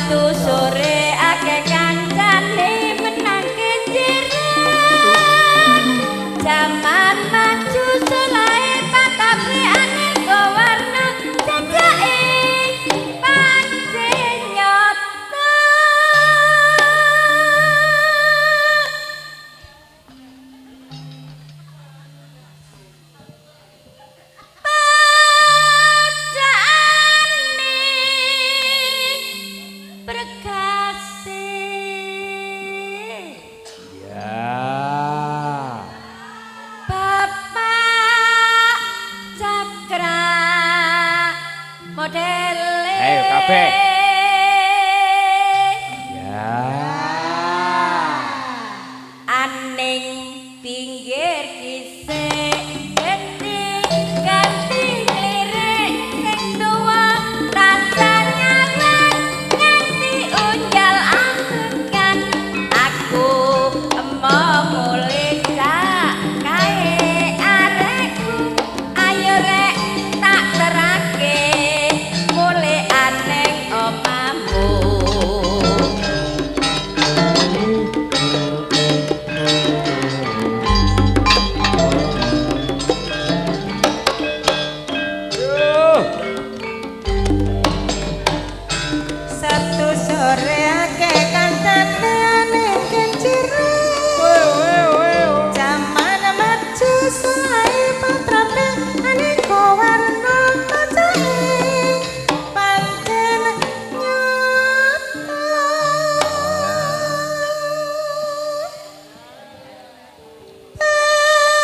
Sabtu sore akeh kancane menangke jiran. Jaman maju selae patape aneka warna jajake pancen nyata. Pacane prekase. Ya. Bapak Cakra modele. Ayo, kabeh. Ya. Aning pinggir kisik ganti ganti lirik sing tuwa rasanya nganti unjal ambekan aku emo mulih cak kae arekku ayo rek tak terake mulih aneng omahmu. Yo. Sabtu sore akeh kancane ning kenciran. Jaman maju selae patrape aneka warna pacake pancen nyata.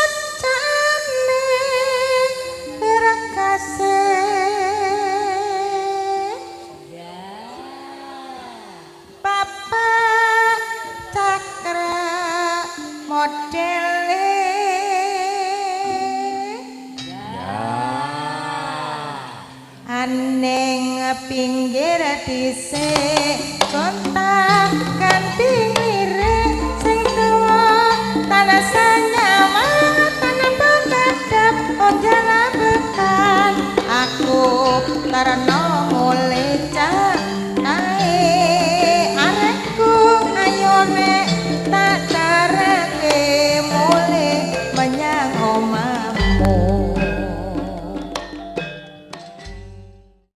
Pacane rekase. Bapak Cakra modele. Ya. Aneng pinggir dhisik kontak ganti lirik sing tuwa tanah sanyawa tanpa kedap onjala bekan aku karena